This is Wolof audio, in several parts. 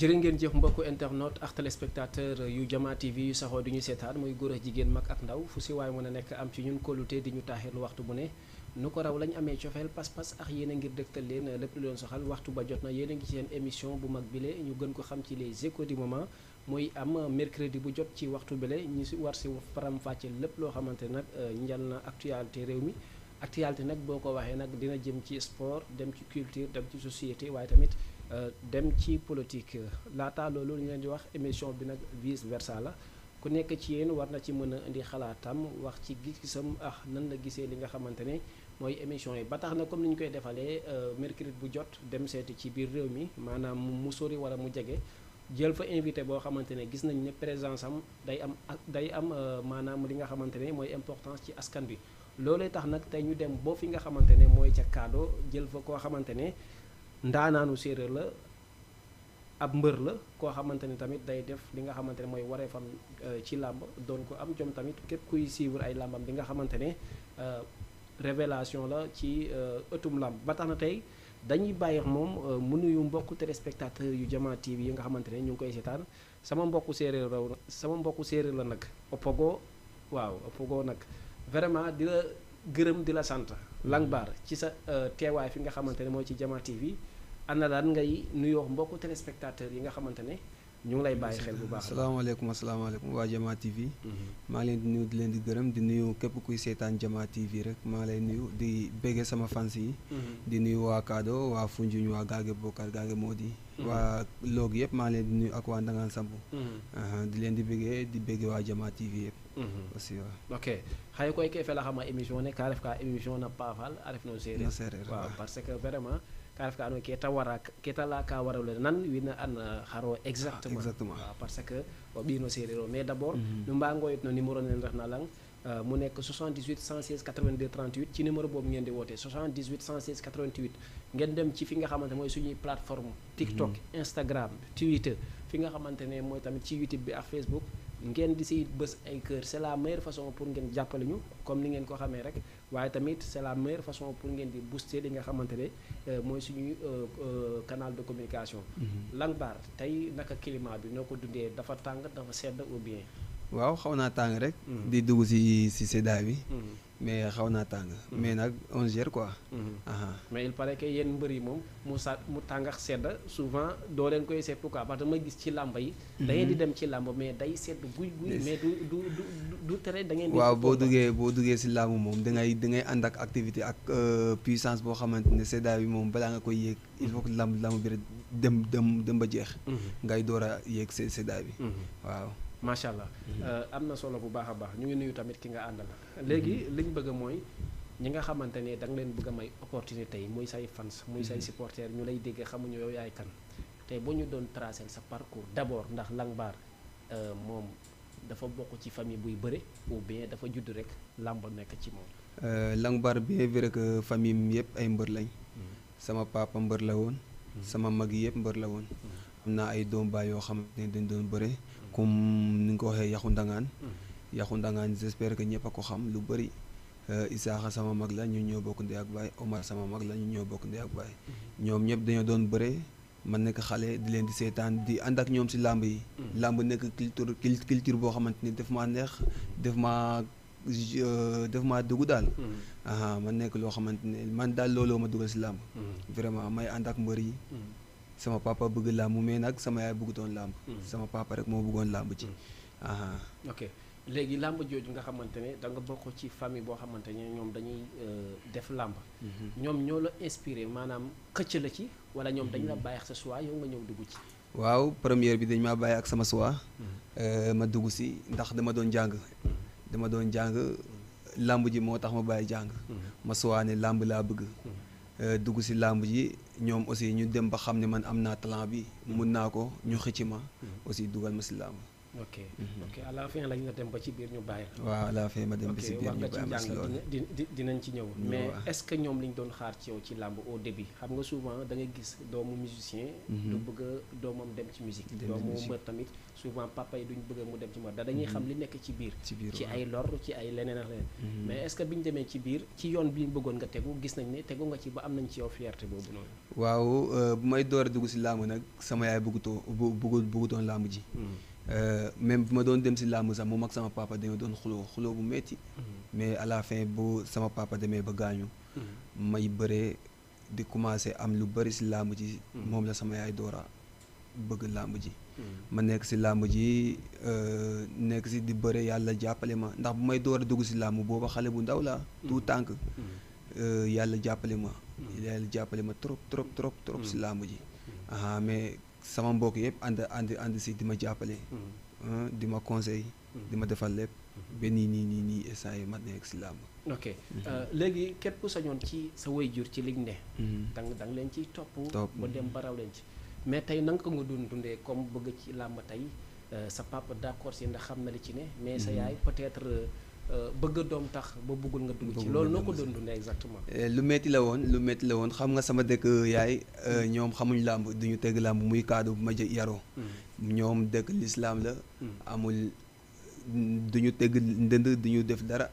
jërë ngeen jëf mbokku internet ak téléspectateur yu Jama TV yu saxoo di ñu seetaan muy góor ak jigéen mag ak ndaw fu si waay mën a nekk am ci ñun kóolute di ñu taaxirlu waxtu bu ne nu ko raw lañ amee cofeel pas-pas ak yéen a ngir dëgtal leen lépp lu leen soxal waxtu ba jot na yéen a ngi ci seen émission bu mag bile ñu gën ko xam ci les échos du moment muy am mercredi bu jot ci waxtu bile ñu si war si faram fàcce lépp loo xamante nag njal na actualité réew mi actualité nag boo ko waxee nag dina jëm ci sport dem ci culture dem ci société waaye tamit dem ci politique laata loolu ñu leen di wax émission bi nag vice versa la ku nekk ci yéen war na ci mën a indi xalaatam wax ci gis-gisam nan la gisee li nga xamante ne mooy émission yi ba tax na comme ni ñu koy defalee mercredi bu jot dem seeti ci biir réew mi maanaam mu sori wala mu jege jël fa invité boo xamante ne gis nañ ne présence am day am maanaam li nga xamante ne mooy importance ci askan bi loolee tax nag tey ñu dem boo fi nga xamante ne mooy ca Kaado jël fa koo xamante ne ndaanaanu séeréer la ab mbër la koo xamante ne tamit day def li nga xamante ne mooy wareefam ci làmb doon ko am jom tamit képp kuy suivre ay làmbam bi nga xamante ne révélation la ci ëttum làmb ba tax na tey dañuy bàyyi moom mu nuyu mbokku téléspectateur yu Jama TV yi nga xamante ne ñu ngi koy seetaan sama mbokku séeréer la nag Opogo waaw Opogo nag vraiment di la gërëm di la sant Langbar ci sa teewaay fi nga xamante ne mooy ci Jama TV ana daan ngay nuyoo mbokku téléspectateur yi nga xamante ne ñu ngi lay bàyyi xel bu baax. asalaamaaleykum waa Jama TV. maa ngi leen di nuyu di leen di gërëm di nuyu képp kuy seetaan Jama TV rek maa lay nuyu di béggee sama fans yi. di nuyu waa Kaado waa Foundiougne waa Gaage Bokar Gaage Modi. waa Log yëpp maa leen di nuyu ak waa Ndangaan Sambu. di leen di béggee waa Jama TV yëpp. aussi waaw. ok xëy koy kee fe la xama émission ne kaa def ka émission na paafal a ref no séeréer waaw parce que vraiment ka ref ka andoona yee ke ta laya ka waraloo nan wiin we an xaro exactement waaw parce que o ɓiy no séeréer o mais d' abord nu mbaa ngooyit no numéro ne ref na lang mu nekk 78 116 82 38 ci numéro boobu ngeen di woote 78 116 88 ngeen dem ci fi nga xamante mooy suñuy plateforme TikTok Instagram Twitter fi nga xamante ne mooy tamit ci YouTube bi ak Facebook ngeen di si bës ay kër c'est la meilleure façon pour ngeen jàppale ñu comme ni ngeen ko xamee rek waaye tamit c'est la meilleure façon pour ngeen di booster li nga xamante ne mooy suñuy canal de communication. Langbar tey naka climat bi noo ko dundee dafa tàng dafa sedd ou bien. waaw xaw naa tàng rek. di dugg si seddaay bi. mais xaw naa tàng. mais nag on gère quoi. mais il paraît que yéen mbër yi moom mu tàngax sedd souvent doo leen koy seet pourquoi parce que ma gis ci làmb yi. da ngeen di dem ci làmb mais day sedd guy mais du tere da ngeen di. waaw boo duggee si làmb moom da ngay ànd ak activité ak puissance boo xamante ne seddaay bi moom balaa nga koy yéeg il faut que làmb bi rek dem ba jeex. ngay door a yéeg seddaay bi waaw. macha allah am na solo bu baax a baax ñu ngi nuyu tamit ki nga àndal léegi liñ bëgg mooy ñi nga xamante ne da nga leen bëgg a may opportunité yi muy say fans muy say supporters ñu lay dégg xamuñu yow yaay kan tey boo ñu doon tracer sa parcours d'abord ndax Langbar moom dafa bokk ci famille buy bëre ou bien dafa judd rek làmb nekk ci moom. Langbar bien vrai que famille mi yëpp ay mbër lañ. sama papa mbër la woon. sama mag yëpp mbër la woon. am naa ay doom baay yoo xamante ne dañ doon bëre. comme ni nga ko waxee Yaxu Ndangaan j'espère que ñëpp a ko xam lu bëri Isaaxa sama mag la ñu ñoo bokk ndey ak baay Omar sama mag la ñu ñoo bokk ndey ak baay ñoom ñëpp dañoo doon bëre man nekk xale di leen di seetaan di ànd ak ñoom si làmb yi làmb nekk culture boo xamante ni daf maa neex daf maa dugg daal man nekk loo xamante ne man daal looloo ma dugal si làmb vraiment may ànd ak mbër yi sama papa bëgg làmb mais nag sama yaay bëggutoon làmb sama papa rek moo bëggoon làmb ci ok léegi làmb jooju nga xamante ne da nga bokk ci famille boo xamante ne ñoom dañuy def làmb ñoom ñoo la inspiré maanaam xëcc la ci wala ñoom dañ la bàyyi ak sa choix yow nga ñëw dugg ci waaw première bi dañ maa bàyyi ak sama choix ma dugg si ndax dama doon jàng làmb ji moo tax ma bàyyi jàng ma choix ne làmb laa bëgg dugg si làmb ji ñoom aussi ñu dem ba xam ne man am naa talent bi mun naa ko ñu xëcc ma aussi dugal ma si làmb ok ok à la fin lañ la dem ba ci biir ñu bàyyi la. waaw à la fin ma dem ba ok si biir wax ñu nga ci bàyyi ma si njàng loolu. dinañ ci ñëw. Ñëw, mais waaw. est-ce que ñoom liñ doon xaar ci yow ci làmb au début xam nga souvent da ngay gis doomu musicien. du bëgg a doomam dem ci musique. Dem ci doomu musique. mbër tamit souvent papa yi duñ bëgg mu dem ci mbër da dañuy xam li nekk ci biir. ci biir ci waaw. ay lor ci ay leneen ak leneen. mais est-ce que bi ñu demee ci biir ci yoon bi ñu bëggoon nga tegu gis nañ ne tegu nga ci ba am nañ ci yow fierté boobu noonu. waaw bu may door a dugg si làmb nag sama yaay bëggutoon làmb ji. Même bu ma doon dem si làmb sax moom ak sama papa dañoo doon xuloo bu metti mais à la fin bu sama papa demee ba gaañu. may bëree di commencé am lu bëri si làmb ji. moom la sama yaay doora bëgg làmb ji. ma nekk si làmb ji nekk si di bëre yàlla jàppale ma ndax bu may door a dugg si làmb booba xale bu ndaw la tout tànk yàlla jàppale ma. yàlla jàppale ma trop trop trop trop si làmb ji. mais sama mbokk yëpp ànd si di ma jàppale. di ma conseil di ma defal lépp. ba nii instant yi ma nekk si làmb. ok léegi képp ku sañoon ci sa waajur ci liñ ne. da nga leen ciy topp. ba dem baraw leen ci. mais tey na nga ko nga doon dundee comme bëgg ci làmb tey sa papa d'accord si ndax xam na li ci ne. mais sa yaay peut-être bëgg doom tax ba bëggul nga dugg ci. loolu noo ko doon dundee exactement. lu metti la woon xam nga sama dëkk yaay ñoom xamuñ làmb duñu tegg làmb muy kaddu bu ma yaroo. ñoom dëkk lislaam la. amul duñu tegg ndënd duñu def dara.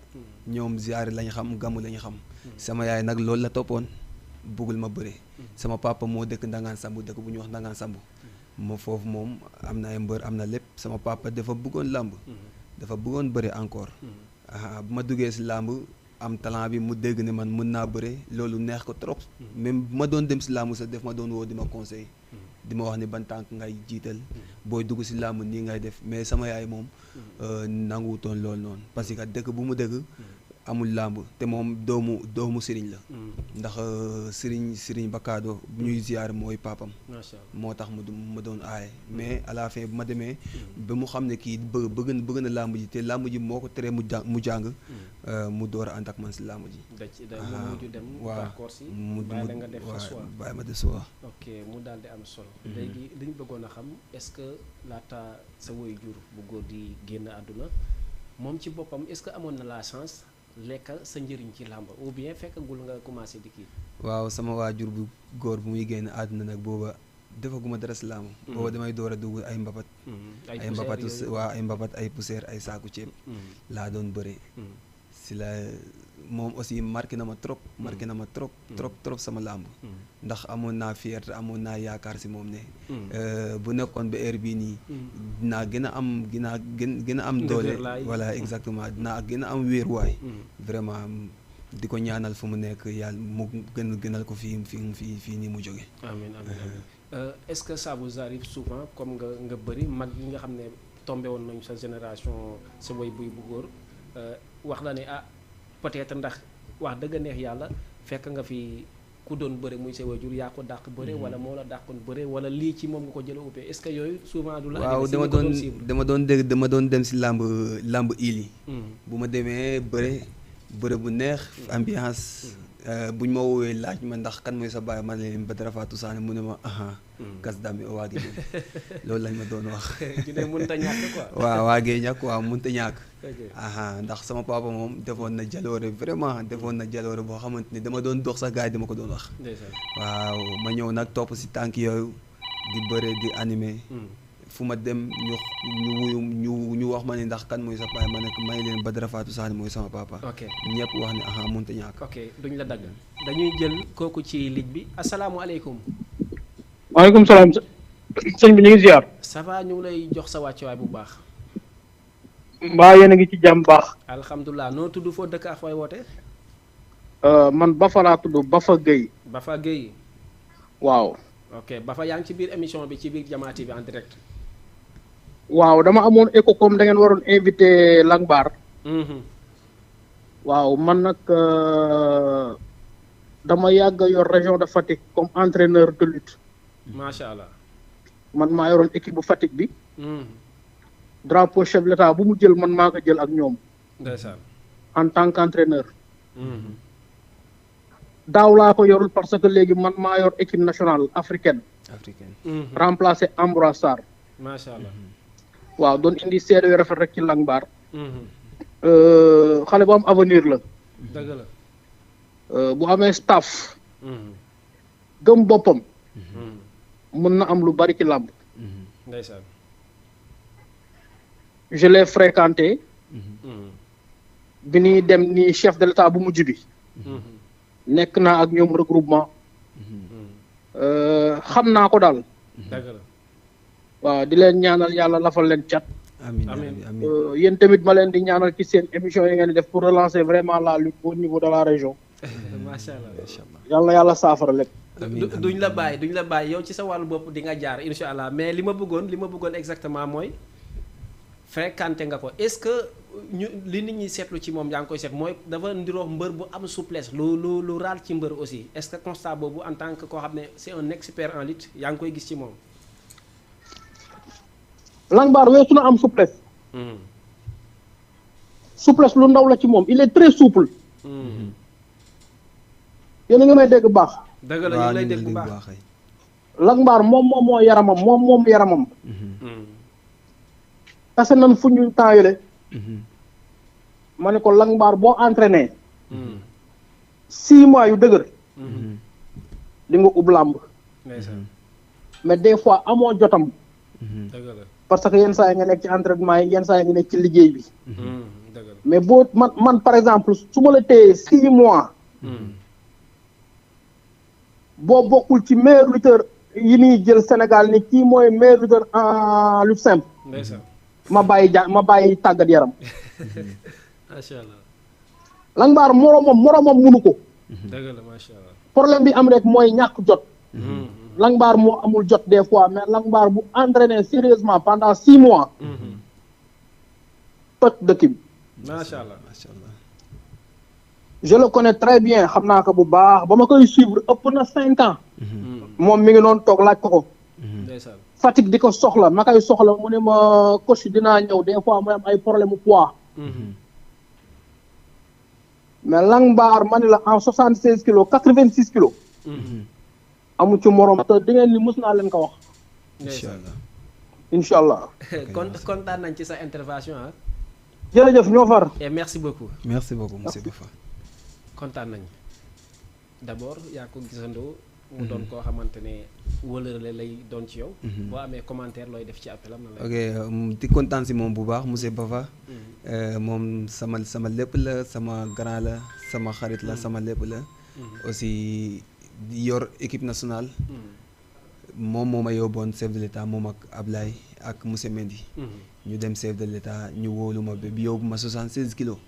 ñoom ziyaar lañ xam gàmmu lañ xam. sama yaay nag loolu la toppoon bëggul ma bëre. sama papa moo dëkk Ndangaan Sambu dëkk bu ñuy wax Ndangaan Sambu. moo foofu moom am na ay mbër am na lépp sama papa dafa bëggoon làmb. dafa bëggoon bëre encore. bu ma duggee si làmb am talent bi mu dégg ne man mën naa bëre loolu neex ko trop. même bu ma doon dem si làmb sax def ma doon woo di ma conseil di ma wax ni ban tànk ngay jiital. booy dugg si làmb nii ngay def mais sama yaay moom. nanguwutoon loolu noonu parce que dëkk bu mu dëkk. amul làmb te moom doomu sëriñ la. ndax sëriñ Bakado bu ñuy ziyaar mooy papam. moo tax ma doon aaye. mais à la fin bu ma demee. ba mu xam ne kii bëgg na làmb ji te làmb ji moo ko teree mu jàng. mu door a ànd ak man si làmb ji. mu bàyyi nga def choix bàyyi ma def choix. ok mu daal di am solo. léegi li ñu bëggoon a xam est-ce que laata sa waajur bu góor di génn àdduna moom ci boppam est-ce que amoon na la chance. lekka sa njëriñ ci làmb ou bien fekkagul nga commencé di kii. waaw sama waajur bu góor bu muy génn àdduna nag booba defaguma dara si làmb. booba damay door a dugg ay mbapat. ay mbapat ay poussière ay saaku ceeb. laa doon bëre. si la moom aussi marqué na ma trop sama làmb. ndax amoon naa fierté amoon naa yaakaar si moom ne. bu nekkoon ba heure bii nii. dinaa gën a am doole. voilà exactement dinaa gën a am wéeruwaay. vraiment di ko ñaanal fu mu nekk yàlla mu gënal ko fii nii mu jóge. amiin est-ce que ça vous arrive souvent comme nga bëri mag yi nga xam ne tombé woon nañu sa génération sa way buy bu góor wax la ne peut-être ndax wax dëgg neex yàlla fekk nga fi ku doon bëre muy sa waajur yaa ko dàq bëre wala moo la dàqoon bëre wala lii ci moom nga ko jëlee uppee est-ce que yooyu souvent du la. waaw dama doon dem si làmb ili bu ma demee bëre bu neex ambiance. buñ ma woowee laaj ma ndax kan mooy sa baay man leen Badara Fatou Sané mu ne ma gas dami o waagi loolu lañ ma doon wax. ñu ne mënut a ñàkk quoi. waaw waagee ñàkk waaw mënut a ñàkk. ndax sama papa moom defoon na jaloore vraiment defoon na jaloore boo xamante ni dama doon dox sax gars yi dama ko doon wax. waaw ma ñëw nag topp si tànk yooyu di bëre di animé. fu ma dem ñu wax ma ne ndax kan mooy sa baay ma ne may leen Badara Fatou Sané mooy sama papa. ok ñëpp wax ne mënut a ñàkk. ok duñ la dagg dañuy jël kooku ci ligne bi asalaamualeykum. waaleykum salaam sëñ bi ñu ngi ziar. ça va ñu ngi lay jox sa wàccuwaay bu baax. mbaa yéen a ngi ci jàmm baax. alhamdulilah noo tudd foo dëkk ak fooy woote. man Bafa laa tudd Bafa Gueye. Bafa Gueye. waaw. ok Bafa yaa ngi ci biir émission bi ci biir Jama TV en direct. waaw dama amoon écho comme da ngeen waroon invité Langbar. waaw man nag dama yàgg yor région de Fatick comme entraîneur de lutte. macha allah. man maa yoroon équipe bu Fatick bi. drapeau chef de l'État bu mu jël man maa ko jël ak ñoom. ndeysaan. en tant qu'entraîneur. daaw laa ko yorul parce que léegi man maa yor équipe nationale africaine. remplacé Ambroise Sarr. macha allah. waaw doon indi seede yu rafet rek ci Langbar. xale bu am avenir la. dëgg la. bu amee staff. gëm boppam. mën na am lu bari ci làmb. ndeysaan. je l'ai fréquenté. bi ñuy dem ni chef de l'état bu mujj bi. nekk naa ak ñoom regroupement. xam naa ko daal. dëgg la. waaw di leen ñaanal yàlla lafal leen cat. amiin Amiin. amiin. yéen tamit ma leen di ñaanal ci seen émission yi ngeen di def pour relancer vraiment la lutte au niveau de la région. macha allah. incha allah. yàlla yàlla saafara lépp. amiin duñ la bàyyi yow ci sa wàllu bopp di nga jaar incha allah mais li ma bëggoon exactement mooy fréquenté nga ko est-ce que ñu li nit ñi seetlu ci moom yaa ngi koy seet mooy dafa ndiroo mbër bu am souplesse lu raal ci mbër aussi est-ce que constat boobu en tant que koo xam ne c'est un expert en lutte yaa ngi koy gis ci moom. Langbar weesu na am souplesse. souplesse lu ndaw la ci moom il est très souple. yéen a ngi may dégg baax. dëgg la ñu lay dégg bu baax. Langbar moom yaramam yaramam. tase nañ fu ñu temps yële. ma ne ko Langbar boo entraîné. 6 mois yu dëgër. di nga ub làmb. mais des fois amoo jotam. dëgg la. parce que yenn saa yi nga nekk ci entraînement yi yenn saa yi nga nekk ci liggéey bi. dëgg la. mais boo man par exemple su ma la téyee 6 mois. boo bokkul ci meilleur lutteur yi ñuy jël Sénégal ni kii mooy meilleur lutteur en lutte simple. ndeysaan. ma bàyyi tàggat yaram. macha allah. Langbar moromam munu ko. dëgg la macha allah. problème bi am rek mooy ñàkk jot. Langbar moo amul jot des fois mais Langbar bu entraîné sérieusement pendant 6 mois. toj dëkk bi. macha allah. macha allah. je le connais très bien xam naa ko bu baax ba ma koy suivre ëpp na 5 ans. moom mi ngi noonu toog laaj ko. ndeysaan. Fatick di ko soxla ma koy soxla mu ne ma coach dinaa ñëw des fois mu am ay problème mu poids. mais Langbar ma ne la en 76 kilos 86 kilos. amu ci morom te di ngeen ni mës naa leen ko wax. incha allah. incha allah. kontaan nañ ci sa intervention ah. jërëjëf ñoo far. et merci beaucoup. merci beaucoup monsieur Bafa. kontaan nañ d'abord yaa ko gisandoo. mu doon koo xamante ne wëlërale lay doon ci yow. boo amee commentaire looy def ci appelam na lay. ok di kontaan si moom bu baax monsieur Bafa. moom sama lépp la sama grand la sama xarit la sama lépp la. aussi yor équipe nationale. moom moo ma yóbboon chef de l'état moom ak Ablaye ak monsieur Mendy. ñu dem chef de l'état ñu wóolu ma ba yóbbu ma 76 kilos.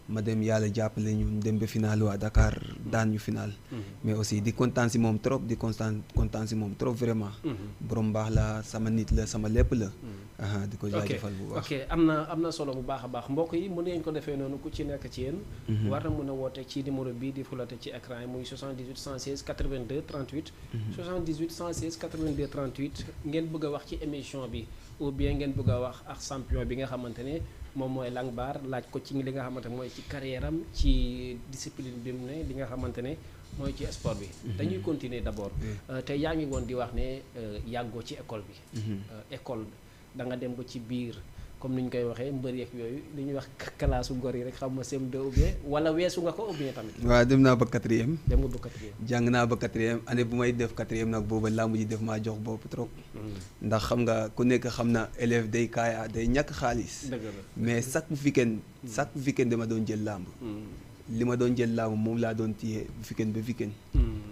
ma dem yàlla jàppale ñu dem ba final waa Dakar daan ñu final. mais aussi di kontaan si moom trop di kontaan si moom trop vraiment. borom baax la sama nit la sama lépp la. di ko jaajëfal bu baax. ok am na solo bu baax a baax mbokk yi mën ngeen ko defee noonu ku ci nekk ci yéen. war na mën a woote ci numéro bii di fulate ci écran yi muy 78 116 82 38. 78 116 82 38 ngeen bëgg a wax ci émission bi. ou bien ngeen bëgg a wax ak champion bi nga xamante ne moom mooy Langbar laaj ko ci li nga xamante mooy ci carrière am ci discipline bi mu ne li nga xamante ne mooy ci sport bi. dañuy continuer d'abord. te yaa ngi woon di wax ne yàggoo ci école bi. école da nga dem ba ci biir comme ni ñu koy waxee mbër yeeg yooyu li ñuy wax kalaasu gor yi rek xam ma CM2 ou bien wala weesu nga ko ou bien tamit. waaw dem naa ba 4e. dem nga ba 4e. jàng naa ba 4e année bu may def 4e nag booba làmb ji def maa jox bopp trop. ndax xam nga ku nekk xam na élève day kaaya day ñàkk xaalis. dëgg la mais chaque weekend dama doon jël làmb. li ma doon jël làmb moom laa doon téye weekend ba weekend.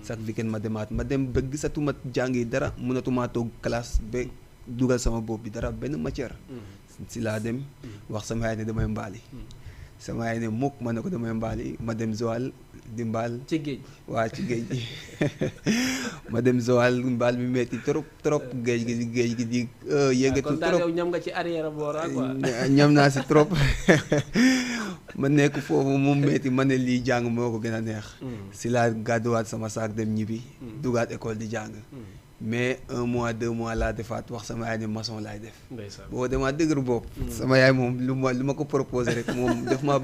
chaque weekend ma dem ba gisatuma jàngi dara mënatuma toog classe ba dugal sama bopp bi dara benn matière. si laa dem wax sama yaay ne damay mbaali. sama yaay ne mukk ma ne ko damay mbaali ma dem Joal di mbaal. ci géej waa ci géej gi ma dem Joal mbaal mi metti trop géej gi di yëngatu trop. kon daal yow ñam nga ci arrière boor quoi. ñam naa si trop ma nekk foofu mu metti ma ne lii jàng moo ko gën a neex. si laa gàdduwaat sama saak dem ñibbi. dugaat école di jàng. mais 1 mois 2 mois laa defaat wax sama yaay ne maçon laay def. boo demaa dëgër bopp. sama yaay moom lu ma ko proposé rek moom daf maa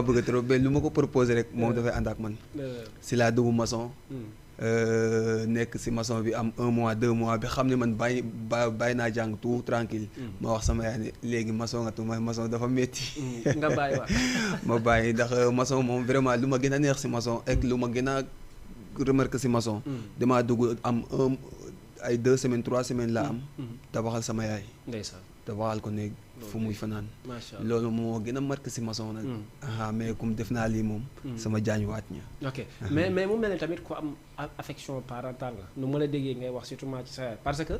bëgg trop mais lu ma ko proposé rek moom dafay ànd ak man. si laa dugg maçon. nekk si maçon bi am 1 mois 2 mois bi xam ne man bàyyi naa jàng tout tranquille ma wax sama yaay ne léegi maçon nga tu may maçon dafa métti. nga bàyyi waat. ma bàyyi ndax maçon moom vraiment lu ma gën a neex si maçon ak lu ma gën a remarqué si maçon. damaa dugg am ay 2 semaines 3 semaines laa am. tabaxal sama yaay. ndeysaan. tabaxal ko néeg fu muy fanaan. macha allah loolu moo gën a marqué si maçon nag. mais comme def naa lii moom. sama jaañ waat ña. ok mais mu mel ne tamit ku am affection parentale la nu ma la déggee ngay wax surtout ci sa yaay parce que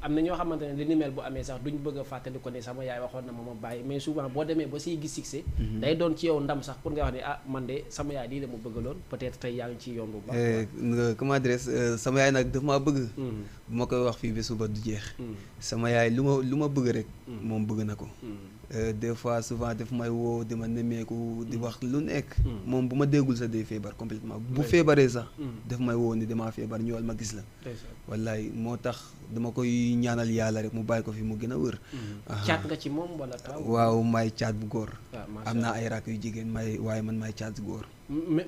am na ñoo xamante ne li ni mel bu amee sax duñ bëgg a fàttali ko ne sama yaay waxoon na ma bàyyi mais souvent boo demee ba siy gis succès. day doon ci yow ndam sax pour nga wax ne man de sama yaay lii la mu bëggaloon peut-être tey yaa ngi ci yoon bu baax. comment dire sama yaay nag daf maa bëgg. bu ma koy wax fii ba suba du jeex. sama yaay lu ma bëgg rek. moom bëgg na ko. des fois souvent daf may woo di ma nemmeeku di wax lu nekk. moom bu ma déggul sax day feebar complètement bu feebaree sax. daf may woo ni damaa feebar ñëwal ma gis la. wallaay moo tax dama koy ñaanal yàlla rek mu bàyyi ko fi mu gën a wër. caat nga ci moom wala taw. waaw may caat bu góor. am naa ay rakk yu jigéen waaye man may caat bu góor.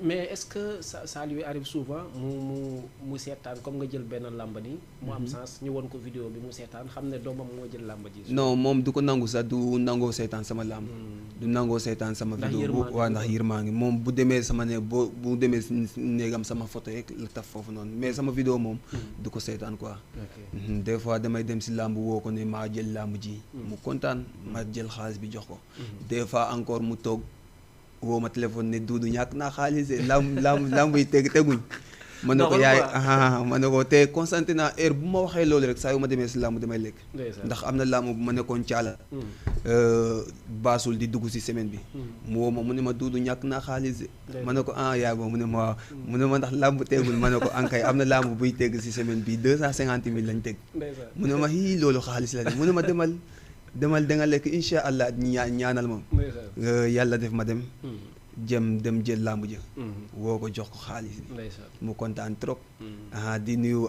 mais est-ce que ça lui arrive souvent mu seetaan comme nga jël benn làmb nii mu am sens ñu won ko vidéo bi mu seetaan xam ne doomam moo jël làmb ji. non moom du ko nangu sax du nangoo seetaan sama làmb. du nangoo seetaan sama vidéo bu waaw ndax yërmaa ngi moom bu demee sama ne bu demee néegam sama photo yeeg la taf foofu noonu mais sama vidéo moom du ko seetaan quoi. des fois damay dem si làmb woo ko ne maa jël làmb ji. mu kontaan ma jël xaalis bi jox ko. des fois encore mu toog woo ma téléphone ne Doudou ñàkk naa xaalis lamb yi teguñ. ma ne ko yaay ma ne ko te concentré naa heure bu ma waxee loolu rek saa yu ma demee si lamb damay lekk. ndax am na lamb bu ma nekkoon caala. baasul di dugg si semaine bi. mu woo ma mu ne ma Doudou ñàkk naa xaalis. ma ne ko yaay boobu mu ne ma mu ne ma ndax lamb tegul ma ne ko ankay am na lamb buy teg si semaine bi 250 000 lañ teg. mu ne ma loolu xaalis la de mu ne ma demal da nga lekk incha allah ñaanal ma. yàlla def ma dem. dem jël làmb ja. woo ko jox ko xaalis bi. mu kontaan trop. di nuyu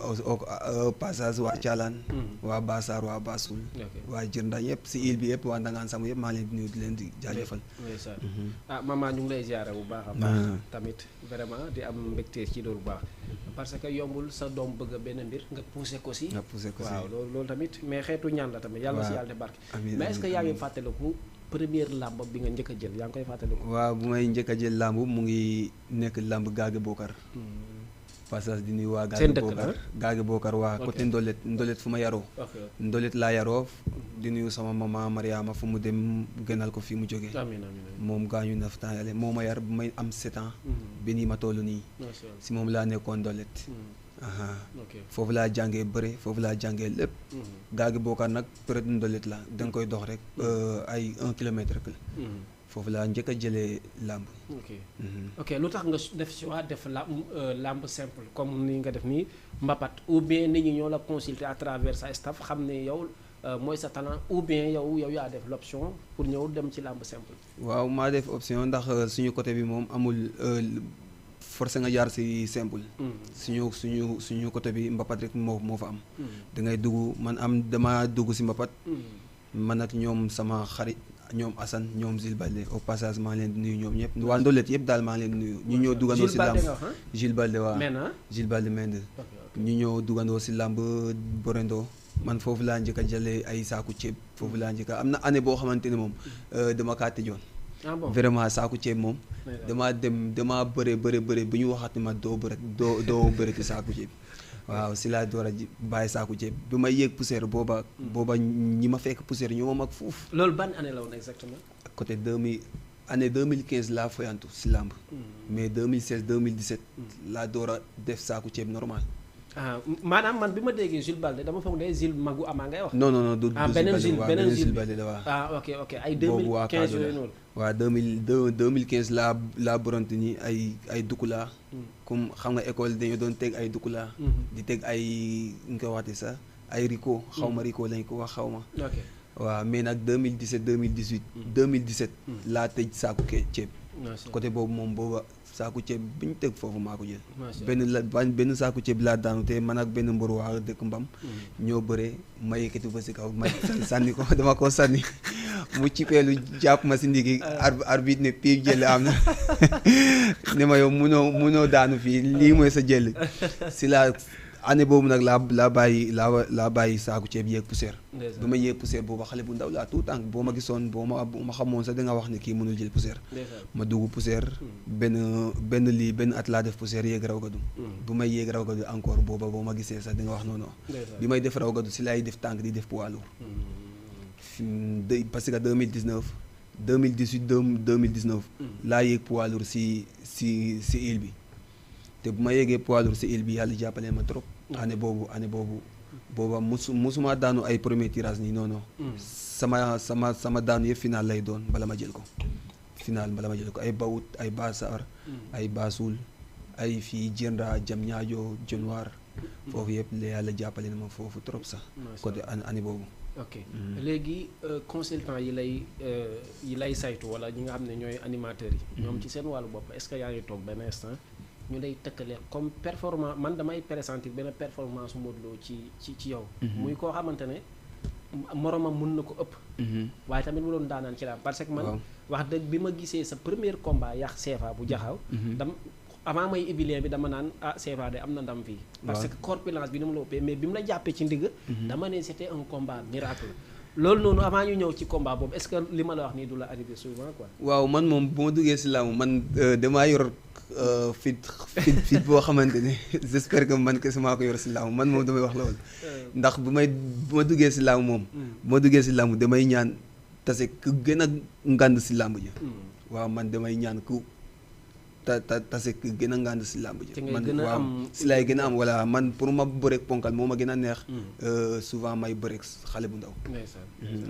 passage waa Thialane. waa Bassar waa Bassoul. waa Jirnda yëpp si île bi yëpp waa Ndangaan Sam yëpp maa leen di nuyu di leen di jaajëfal. maman ñu ngi lay ziare bu baax a baax. tamit vraiment di am mbégte ci loolu bu baax. parce que yombul sa doom bëgg benn mbir nga poussé ko si. waaw loolu tamit mais xeetu ñaan la tamit. yàlla si yàlla de barke. mais est-ce que yaa ngi fàttaliku première làmb bi nga njëkk a jël yaa ngi koy fàttaliku. waaw bu may njëkk a jël làmb mu ngi nekk làmb Gaage Bokar. passage di nuyu waa Gaage Bokar waa côté Ndolet fu ma yaroo. Ndolet laa yaroo di nuyu sama maman Mariama fu mu dem gënal ko fi mu jógee. moom gaañu na fa yàlla moo ma yar bu may am 7 ans. bi nii ma toll nii. si moom laa nekkoon Ndolet. foofu laa jàngee bëre foofu laa jàngee lépp. Gaage Bokar nag peut-être Ndolet la da nga koy dox rek ay 1 kilomètre rek. foofu laa njëkk a jëlee làmb. ok lu tax nga def si waa def làmb simple comme ni nga def nii mbapat ou bien nit ñi ñoo la consulter à travers sa staff xam ne yow mooy sa talent ou bien yow yaa def l'option pour ñëw dem ci làmb simple. waaw maa def option ndax suñu côté bi moom amul forcé nga jaar si simple. suñu côté bi mbapat rek moo fa am. da ngay dugg dama dugg si mbapat. man ak ñoom sama xarit. ñoom Assane ñoom Gilles Balde au passage maa leen di nuyu ñoom ñëpp waa Ndolet yëpp daal maa leen di nuyu. ñu ñëw duggandoo si làmb Gilles Balde waaw Gilles Balde Mende. ñu ñëw duggandoo si làmb Borendo. man foofu laa njëkk a jëlee ay saaku ceeb foofu laa njëkk am na année boo xamante ne moom dama kaa tëjoon. vraiment saaku ceeb moom. dama bëre bu ñu waxaat ma doo bëre ci saaku ceeb. waaw si laa door a bàyyi saaku ceeb bi may yéeg poussière booba ñi ma fekk poussière ñoo ma mag fuuf. loolu ban année la woon exactement. côté année 2015 laa foyantu si làmb. mais 2016 2017. laa door a def saaku ceeb normal. maanaam man bi ma déggee Gilles Balde dama foog ne Gilles Magu Ama ngay wax. non du beneen Gilles Balde la waaw. ok ay 2015 yooyu noonu. waaw 2015 laa boronte ni ay dukula. comme xam nga école dañu doon teg ay dukula. di teg ay ñu koy waxati sax ay riko xaw ma riko lañ ko wax xaw ma. ok waaw mais nag 2017 laa tëj saaku ceeb. côté boobu moom booba saaku ceeb bi ñu teg foofu maa ko jël macha benn saaku ceeb laa daanu te man ak benn mbër waa dëkk mbam ñoo bëree ma yëkkati ba si kaw ma sànni ko dama ko sànni mu cipeelu jàpp ma si ndigi arbitre ne pii jël am na ne ma yow munoo daanu fii lii mooy sa jël si laa année boobu nag laa bàyyi saaku ceeb yéeg poussière ba ma yéeg poussière boobu xale bu ndaw laa tout tànk boo ma gisoon boo ma xamoon sax da nga wax ne kii mënul jël poussière ma dugg poussière benn at laa def poussière yéeg raw gadu bu may yéeg raw gadu encore booba boo ma gisee sax di nga wax noonu bi may def raw gadu si laay def tànk di def poids lourd parce que 2019 laa yéeg poids lourd si île bi te bu ma yéegee poids lourd si île bi yàlla jàppale ma trop année booba musuma daanu ay premier tirage nii non sama daanu yëpp final lay doon bala ma jël ko ay bawut ay basaar ay basul ay fii jënda jam ñaajo jonwaar foofu yëpp la yàlla jàppale na ma foofu trop sax côté année boobu ok léegi consultant yi lay saytu wala ñi nga xam ne ñooy animateurs yi ñoom ci seen wàllu bopp est-ce que yaa ngi toog benn instant ñu lay tëkkale comme performance man damay pressentir benn performance Modou Lo ci yow muy koo xamante ne moromam mun na ko ëpp waaye tamit mu doon daanaan ci daam parce que man wax dëgg bi ma gisee sa premier combat yàq CFA bu jaxaw dam avant may ibilien bi dama naan CFA de am na ndam fii parce que corpulence bi ni mu la ëppee mais bi mu la jàppee ci ndigg dama ne c'était un combat miracle loolu noonu avant ñu ñëw ci combat boobu est-ce que li ma la wax nii du la arrivé souvent quoi waaw man moom bu ma duggee si laamu man damaa yor fit boo xamante ne j'espère que man kese maa ko yor si laamu man moom damay wax loolu ndax bu ma duggee si laamu moom bu ma duggee si laamu damay ñaan tase ku gën a ngànd si làmb ji waaw man damay ñaan ku tase ku gën a ngànd si làmb ji man waaw si laay gën a am wala man pour ma bëreek ponkal moo ma gën a neex souvent may bëreek xale bu ndaw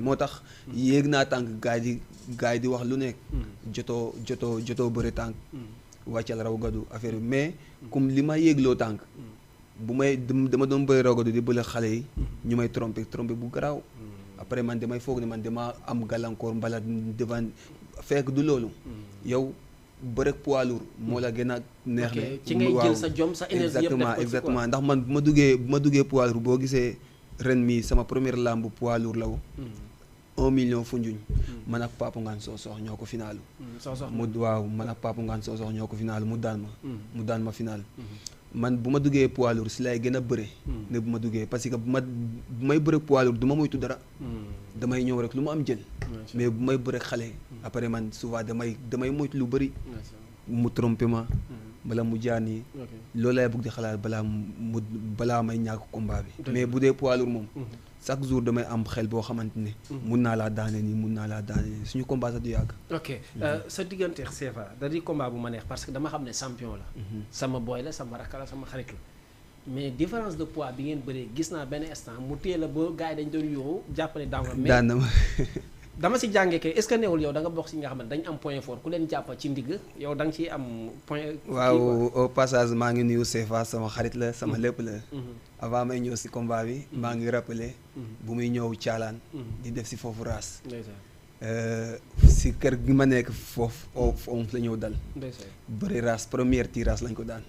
moo tax yéeg naa tànk gaay di wax lu nekk jotoo bëre tànk wàccal raw gadu affaire bi mais comme li ma yéegloo tànk bu may dama doon bëri raw gadu di bële xale yi ñu may trompé bu garaaw après man damay foog ne man dama am gàllankoor mbala devant fekk du loolu yow bërek poids lourd moo la gën a neex ne ci ngay jël sa jom sa énergie exactement ndax man bu ma duggee poids lourd boo gisee ren mi sama première lamb poids lourd la wu 1 million Foundiougne man ak Papa Ngane Sossokh ñoo ko finalu man ak Papa Ngane Sossokh ñoo ko finalu mu daan ma final man bu ma duggee poids lourd si lay gën a bëre ne bu ma duggee parce que bu may bëre poids lourd du ma moytu dara damay ñëw rek lu ma am jël mais bu may bëre xale après man souvent damay moytu lu bëri mu trompé ma bala mu jaani loolu lay bëgg di xalaat balaa may ñàkk combat bi mais bu dee poids lourd moom chaque jour damay am xel boo xamante ne mun naa laa daane nii suñu combat sax du yàgg ok sa diggante CFA da di combat bu ma neex parce que dama xam ne champion la sama boy la sama rakk la sama xarit la mais différence de poids bi ngeen bëree gis naa benn instant mu téye la ba gars yi dañ doon yuuxu jàppale daan na mais dama si jàngee kay est-ce que newul yow da nga bokk si nga xam ne dañ am point fort ku leen jàpp ci ndigg yow da nga ciy am point waaw au passage maa ngi nuyu CFA sama xarit la sama lépp la avant may ñëw si combat bi maa ngi rappelé bu muy ñëw caalaan di def si foofu raas si kër gi ma nekk foofu la ñëw dal bëri raas première tirage lañ ko daan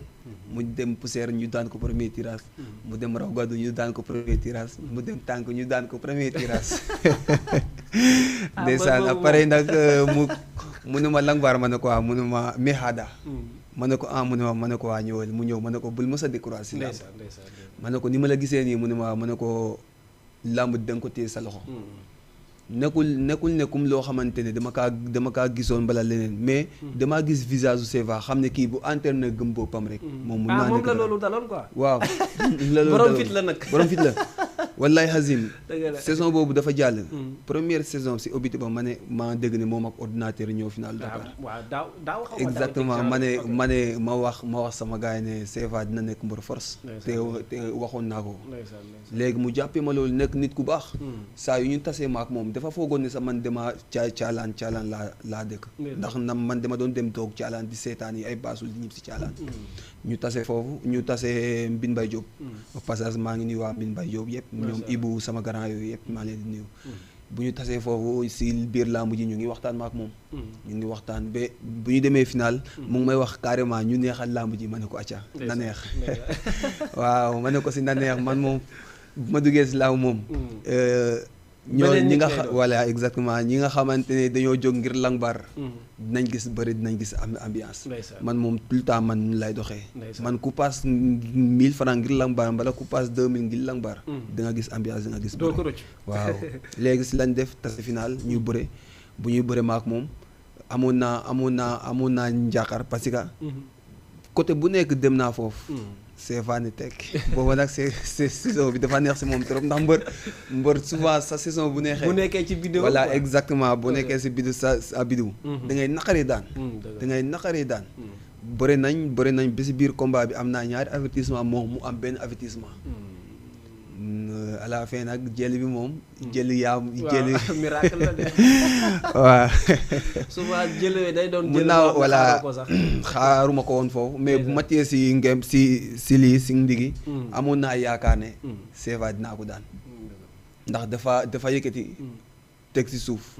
mu dem poussière ñu daan ko premier tirage mu dem raw gàddu ñu daan ko premier tirage mu dem tànk ñu daan ko premier tirage ndeysaan après nag mu ne ma langbaar ma ne ko mu ne ma mexaada ma ne ko mu ne ma ne ko ñëwal mu ñëw ma ne ko bul mos a découragé si làmb ma ne ko ni ma la gisee nii mu ne ma ne ko làmb da nga ko téye sa loxo nekkul nekkum loo xamante ne dama kaa gisoon bala leneen mais damaa gis visage u CFA xam ne kii bu entraîné gëm boppam rek moom mun naa nekk la loolu daloon quoi waaw borom fit la nag borom fit la wallaay Hazim saison boobu dafa jàll première saison si obité ba ma dégg ne moom ak ordinateur ñëw final Dakar daaw exactement ma wax sama gars yi ne CFA dina nekk mbër force te waxoon naa ko léegi mu jàppee ma loolu nekk nit ku baax saa yu ñu tasee ma ak moom dafa foogoon ne sax man dama caalaan laa dëkk ndax man dama doon dem toog caalaan di seetaan yi ay baasul di ñib si caalaan ñu tase foofu ñu tase Mbine Mbaye Diop au passage maa ngi nuyu waa Mbine Mbaye Diop yëpp ñoom Ibou sama grand yooyu yëpp maa leen di nuyu bu ñu tasee foofu si biir làmb ji ñu ngi waxtaan ma ak moom. ñu ngi waxtaan ba bu ñu demee final. mu ngi may wax carrément ñu neexal làmb ji ma ne ko acca na neex. waaw ma ne ko si na neex man moom bu ma duggee si làmb moom. ñi nga voilà exactement ñi nga xamante ne dañoo jóg ngir langbar. dinañ gis bëri dinañ gis ambiance. man moom tout le temps man lay doxee. man ku paas 1000 francs ngir langbar mbala ku paas 2000 ngir langbar. di nga gis ambiance di nga gis. doo ko rëcc waaw léegi si lañ def tase final ñu bëre bu ñuy bëre maak moom amoon naa njàqar parce que. côté bu nekk dem naa foofu. CFA ni teg booba nag saison bi dafa neex si moom trop ndax mbër souvent sa saison bu neexee. bu nekkee ci biddew voilà exactement bu nekkee si biddew sa biddew. da ngay naqaree daan. da ngay naqaree daan. bëri nañ ba si biir combat bi am naa ñaari avertissement moom mu am benn avertissement. à la fin nag jëli bi moom. jëli miracle la de. waaw. souvent jëlee day doon. mun naa voilà xaaruma ko woon foofu mais bu ma téye si ngem si lii si ndigi. amoon naa yaakaar ne. CFA dinaa ko daan. ndax dafa yëkkati. teg si suuf.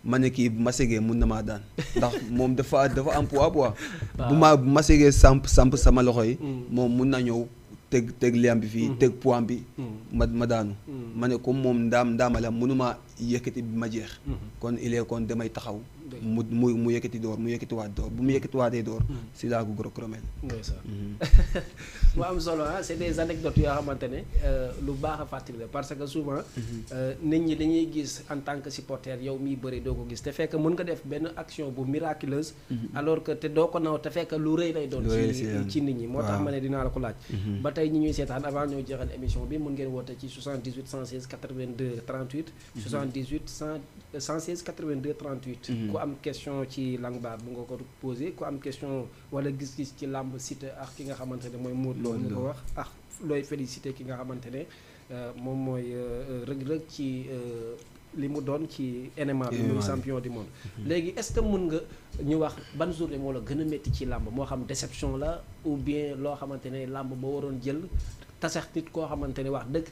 ma ne kii bu ma segee mun na maa daan ndax moom dafa am poids. bu ma segee samp sama loxo yi. moom mun na ñëw. teg liam bi fii teg poids bi ma daanu ma ne comme moom ndaama la mënuma yëkkati bi ma jeex kon il est kon damay taxaw mu yëkkati door mu yëkkati waat door bu mu yëkkati waatee door si laa ko kromel mu am solo c'est des anecdotes yoo xamante ne lu baax a fàttali la parce que souvent nit ñi dañuy gis en tant que supporter yow miy bëri doo ko gis te fekk mën nga def benn action bu miraculeuse alors que te doo ko naw te fekk lu rëy lay doon ci nit ñi moo tax ma ne dinaa la ko laaj ba tey ñi ñuy seetaan avant ñoo jeexal émission bi mën ngeen woote ci 78 116 82 38 78 116 82 38 ku am question ci Langbar bu nga ko posé ku am question wala gis-gis ci làmb Siteu ak ki nga xamante ne mooy Modou Lo nga ko wax ak looy félicité ki nga xamante ne moom mooy Reug Reug ci li mu doon ci MMA bi muy champion du monde léegi est-ce que mën nga ñu wax ban journée moo la gën a métti ci làmb moo xam déception la ou bien loo xamante ne làmb boo waroon jël tasax nit koo xamante ne wax dëgg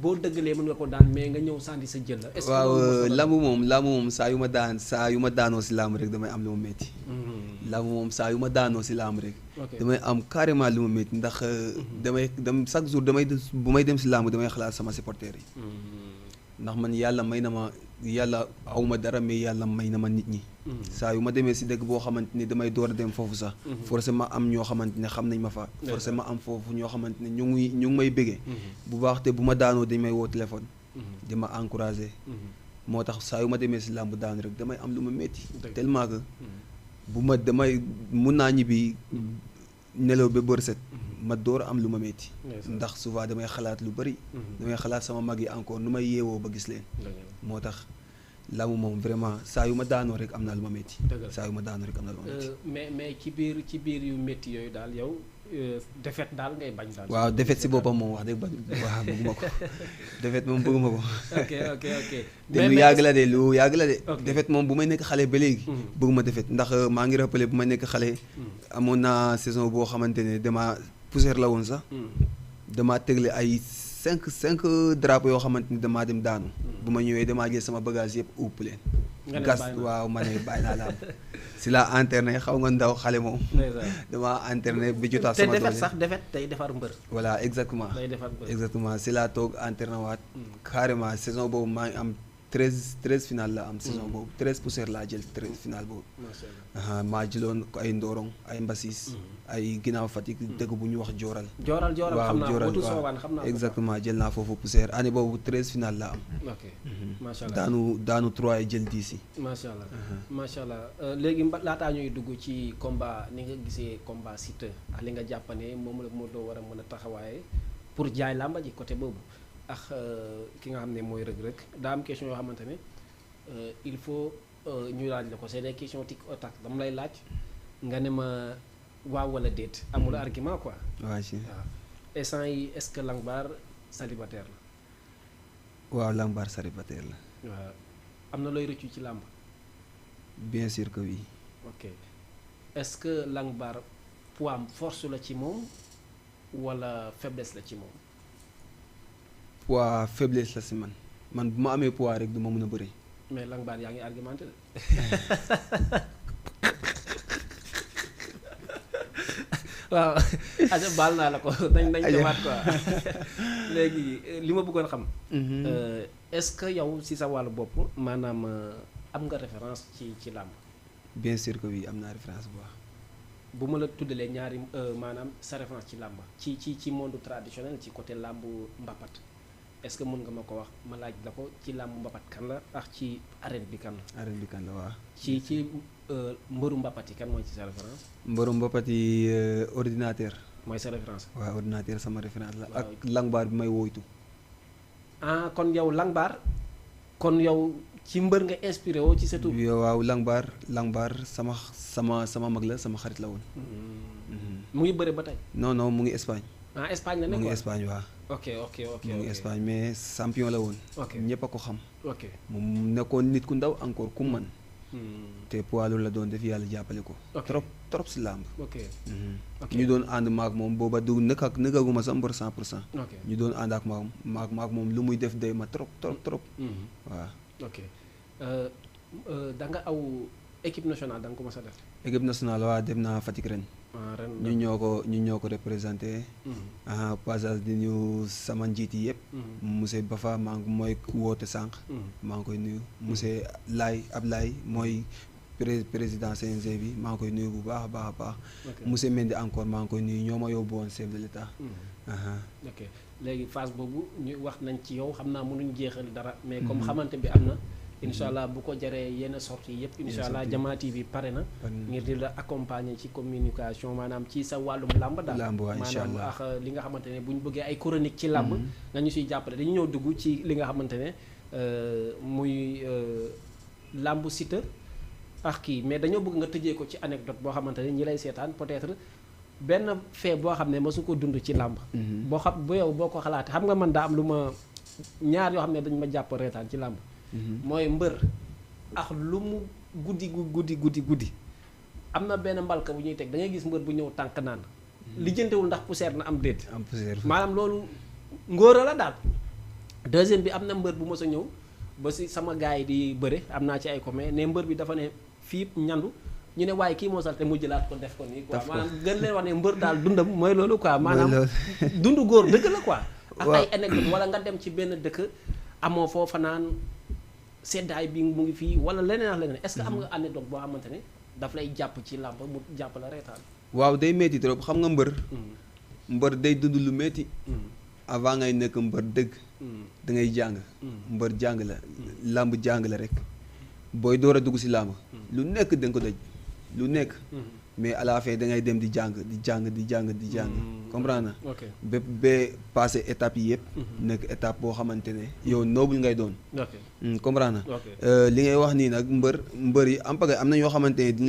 boo dëggalee mën nga ko daan mais nga ñëw sànni sa jël la. est-ce que waaw làmb moom saa yu ma daanoo si làmb rek damay am lu ma métti. làmb moom saa yu ma daanoo si làmb rek. damay am carrément lu ma métti ndax chaque jour bu may dem si làmb damay xalaat sama supporter yi. ndax man yàlla may na ma awma dara mais yàlla may na ma nit ñi. saa yu ma demee si dëkk boo xamante ni damay door a dem foofu sax. forcément am ñoo xamante ne xam nañ ma fa. forcément am foofu ñoo xamante ne ñu ngi may bëggee. bu baax te bu ma daanoo dañ may woo téléphone. di ma encouragé. moo tax saa yu ma demee si làmb daanu rek damay am lu ma métti. tellement que mun naa ñibbi nelaw ba bër set. ma door am lu ma métti. ndax souvent damay xalaat lu bari. damay xalaat sama mag yi encore nu may yeewoo ba gis leen. moo tax làmb moom vraiment saa yu ma daanoo rek am naa lu ma métti. saa yu ma daanoo rek am naa lu ma métti. mais ci biir yu métti yooyu daal yow défaite daal ngay bañ daal. waaw défaite si boppam moom wax dëgg waaw bëgguma ko défaite moom bëgguma ko. ok. te lu yàgg la de. défaite moom bu may nekk xale ba léegi. bëgguma défaite ndax maa ngi rappelé bu may nekk xale. amoon naa saison boo xamante ne poussière la woon sax damaa tegle ay cinq drapeaux yoo xamante ni damaa dem daanu bu ma ñëwee damaa jël sama bagage yëpp upp leen gas waaw ma ne bàyyi naa làmb si la internet xaw nga ndaw xale moom damaa internet bi jotaat sama doole te defet sax defet tey defar mbër voilà exactement si la toog internet waat carrément saison boobu maa ngi am 13 final la am saison boobu 13 poussière laa jël 13 final boobu maa jëloon ko ay Ndorong ay Mbassis ay ginnaaw Fatick dëgg bu ñu wax Joral xam naa exactement jël naa foofu poussière année boobu 13 final la am macha allah daanu 3 jël 10 yi macha allah léegi laataa ñuy dugg ci combat ni nga gisee combat Siteu ak li nga jàppane moom la moo doo war a mën a taxawaaye pour jaay làmba ji côté boobu ak ki nga xam ne mooy Reug Reug daa am question yoo xamante ne il faut ñu laaj la ko c'est des questions tic au tac dama lay laaj nga ne ma waaw wala déet amul argument quoi. waaw si waaw instant yi est-ce que Langbar célibataire la. waaw Langbar célibataire la. waaw am na looy rëccu ci làmb. bien sûr que oui. ok est-ce que Langbar poids force la ci moom wala faiblesse la ci moom. poids faiblesse la si man. man bu ma amee poids rek du ma mën a bëri. mais Lang Baar yaa ngi argumenté de. waaw aja baal naa la ko dañ demaat quoi léegi li ma bëggoon xam. est-ce que yow si sa wàllu bopp maanaam am nga référence ci làmb. bien sûr que oui am naa référence bu baax. bu ma la tuddalee ñaari maanaam sa référence ci làmb ci monde traditionnel ci côté làmb mbapat est-ce que mën nga ma ko wax ma laaj la ko ci làmb mbapat kan la ak ci arène bi kan la. arène bi kan la waaw. ci mbëru mbapat yi kan mooy ci sa référence. mbëru mbapat yi ordinateur. mooy sa référence. waaw ordinateur sama référence la ak Lang Baar bi may woytu. ah kon yow Lang Baar kon yow ci mbër nga inspiré woo ci sa tur. waaw Lang Baar sama mag la sama xarit la woon. mu ngi bëre ba tey. non mu ngi Espagne. ah Espagne la nekk mu ngi Espagne waaw. ok mu ngi Espagne mais champion la woon. ok ñëpp a ko xam. ok mu nekkoon nit ku ndaw encore ku man te poids loolu la doon def yàlla jàppale ko. trop si làmb. ok ñu doon ànd maak moom booba du nëkkaguma sa mbër 100%. ok ñu doon ànd ak maak moom lu muy def day ma trop. waaw. ok da nga aw équipe nationale da nga ko mës a def. équipe nationale waaw dem naa Fatick ren. ren ñu ñoo ko représenté. passage di ñu sama njiit yi yëpp. monsieur Bafa mooy woote sànq. maa ngi koy nuyu monsieur Ablaye mooy président CNG bi maa ngi koy nuyu bu baax a baax. monsieur Mendy encore maa ngi koy nuyu ñoo ma yóbbu woon chef de l'État. ok léegi phase boobu ñu wax nañ ci yow xam naa mënuñ jeexal dara. mais comme xamante bi am na. incha allah bu ko jaree yenn sorties yëpp. incha allah Jama TV pare na. ngir di la accompagner ci communication maanaam ci sa wàllum làmb daal. làmb waaw incha allah maanaam ak li nga xamante ne bu ñu bëggee ay chronique ci làmb. nga ñu siy jàppale dañu ñëw dugg ci li nga xamante ne muy làmb Siteu ak kii mais dañoo bëgg nga tëjee ko ci anecdote boo xamante ne ñi lay seetaan peut-être benn fait boo xam ne mosu ko dund ci làmb. boo xam bu yow boo ko xalaatee xam nga man daa am lu ma ñaar yoo xam ne dañu ma jàpp reetaan ci làmb. mooy mbër ak lu mu guddi am na benn mbalka bu ñuy teg da ngay gis mbër bu ñëw tànk naan lijjantewul ndax poussière na am déet maanaam loolu ngóora la daal. deuxième bi am na mbër bu mos a ñëw ba si sama gars yi di bëre am naa ci ay commet ne mbër bi dafa ne fii ñandu ñu ne waaye kii moo salte mu jëlaat ko def ko nii quoi maanaam gën leen wax ne mbër daal dundam mooy loolu quoi maanaam dundu góor dëgg la quoi ak ay anecdote wala nga dem ci benn dëkk amoo foofa naan seddaay bi mu ngi fii wala leneen ak leneen est-ce que am nga anecdote boo xamante ne daf lay jàpp ci làmb mu jàpp la reetaan. waaw day metti trop xam nga mbër day dund lu metti avant ngay nekk mbër dëgg da ngay jàng mbër jàng la làmb jàng la rek booy door a dugg si làmb lu nekk da nga ko daj lu nekk mais à la fin da ngay dem di jàng comprendre na ba passé étape yi yëpp nekk étape boo xamante ne yow noble ngay doon comprendre na li ngay wax nii nag mbër yi am na ñoo xamante ne diñu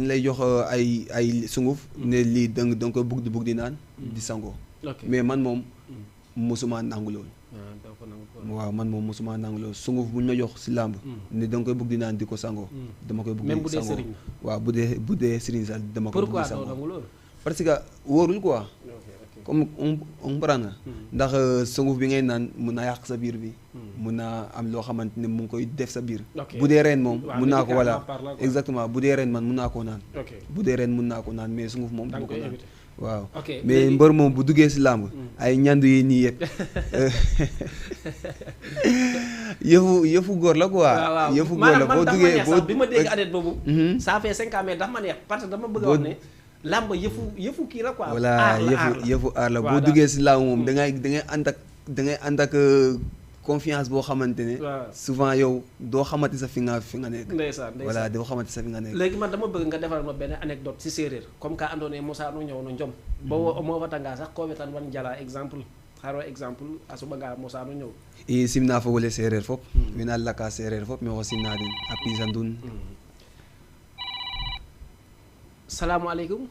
lay jox ay sunguf ne lii danga koy bugg di naan di sangoo mais man moom mosuma nangu loolu waaw man moom mosuma nangu loolu sunguf bu ñu ma jox si làmb ne danga koy bugg di naan di ko sangoo dama koy bugg di sangoo waaw bu dee sëriñ sax dama koy bugg di sangoo parce que wóorul quoi comme on comprend nga ndax sunguf bi ngay naan mun naa yàq sa biir bi mun naa am loo xamante ne mu ngi koy def sa biir bu dee reen moom mun naa ko wala exactement bu dee reen man mun naa koo naan bu dee reen mun naa ko naan mais sunguf moom dama ko naan waaw mais mbër moom bu duggee si làmb ay ñandu yi nii yëpp yëfu góor la quoi yëfu góor la boo duggee bi ma dégg adet boobu ça fait 5 ans mais dafa ma neex parce que dama bëgg a wax ne làmb yëfu kii la quoi voilà yëfu aar la boo duggee si làmb moom da ngay ànd ak confiance boo xamante ne souvent yow doo xamati sa fi nga nekk ndeysaan voilà doo xamati sa fi nga nekk léegi man dama bëgg nga defaral ma benn anecdote si séeréer comme ka andoona yee mosaano ñëw no njom bo mo fatanga sax ko wetan wan jala exemple xaro exemple a soɓanga mosaano ñëw i simna fogole séeréer fop wena laka séeréer fop maxo simna den a pisandun salaamaaleykum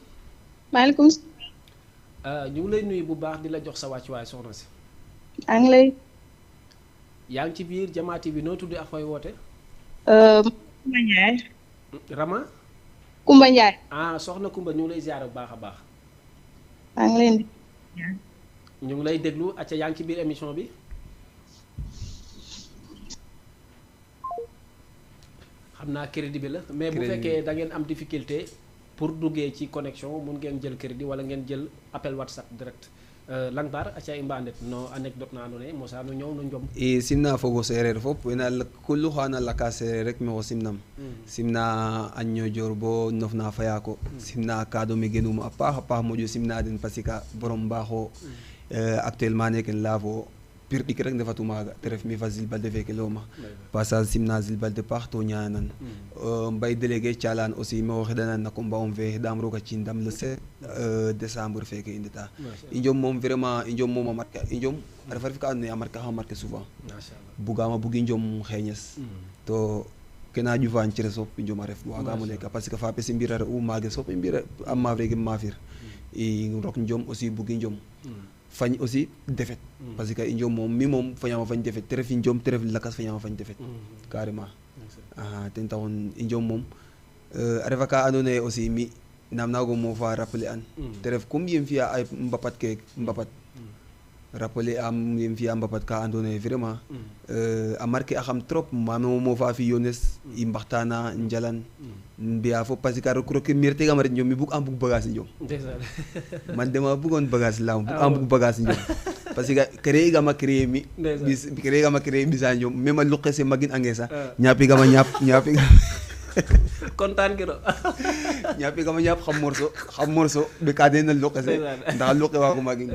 maaleykum ñu ngi lay nuyu bu baax di la jox sa wàccuwaay soxna si maa ngi lay yaa ngi ci biir Jama TV noo tudd ak fooy woote Kumba Ndiaye Rama Kumba Ndiaye soxna Kumba ñu ngi lay ziar bu baax a baax maa ngi leen di ñu ngi lay déglu acca yaa ngi ci biir émission bi xam naa crédit bi la mais bu fekkee da ngeen am difficulté pour duggee ci connexion mun ngeen jël crédit wala ngeen jël appel WhatsApp direct Langbar aca i mba ndet no anecdote na andoona yee mosa no ñoow no njom i simna fogo sereer fop wena kullu xana laka sereer rek maxo simnam simna a ñojoor bo nofna fayako simna kaado me genum a paax moƴo simna den parce que borom mbaaxo actuellement neke laafo pir ɗik rek ndefatu maaga te ref mi fa Zil Balde feke looma passage simna Zil Balde paax to ñaanan mbay délégué Thialane aussi maxo xeɗanan na combat um fe xeɗam roog a ciin ndam le 7 décembre feke i ndeta i njom moom vraiment i njom moom a marqué i njom a refa ref ka andoona yee a marqué xa marqué souvent bugaam bugi njom xeeñes to kena ƴufaan ceres fop i njom a ref waagaam o leka parce que fapes i mbir a re'u maages fop i mbir a maaf reke maafir i rok njom aussi bugi njom fañ aussi defet parce que i njom moom mi moom fañaama fañ defet te ref i njom te ref lakas fañaama fañ defet carrément ten taxun i njom moom a refa ka andoona yee aussi mi naam naago moofa rappeler an te ref comme yem fi'a ay mbapat ke mbapat rappeler am yem fi'a mbapat ka andoona yee vraiment a marqué axam trop maam moofa fi yones i mbaxtaana njalan mbi'a fop parce que roke mi retegam a ret njom mi bug am bug bagage njom man dama bugoon bagage laam bug am bug bagage njom parce que créer gama créer mi créer gama créer mbisa njom même a luqe se magin ange sax ñaapi gama ñaapi kontaan giro ñaapi gama ñaap xam morceau ɓe ka den na luqe se ndax luqe waago magin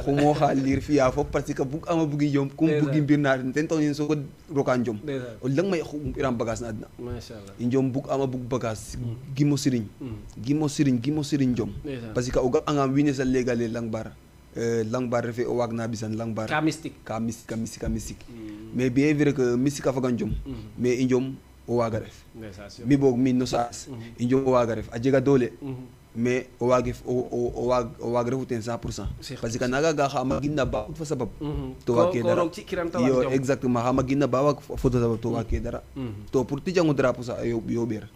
xumo xa liir fi'a fop parce que bug ama bugi njom kum bugi mbir na ten tax nin soko roka njom o leng may iram bagage na adna i njom bug ama bug bagage gimo siriñ njom parce que o ga angam wiin we sa legale Langbar refe o waag na ɓisan Langbar ka mystique mais bien vrai que mystique a faga njom mais i njom o waaga ref mi boog min no saas i njom o waaga ref a jega doole mais o waag refu ten 100% parce que naga ga xa magin na ba fa sabab to waag ke dara yo exactement xa magin na ba waag fo sabab to waag ke dara to pour ti jango drapeau sax a yoɓeer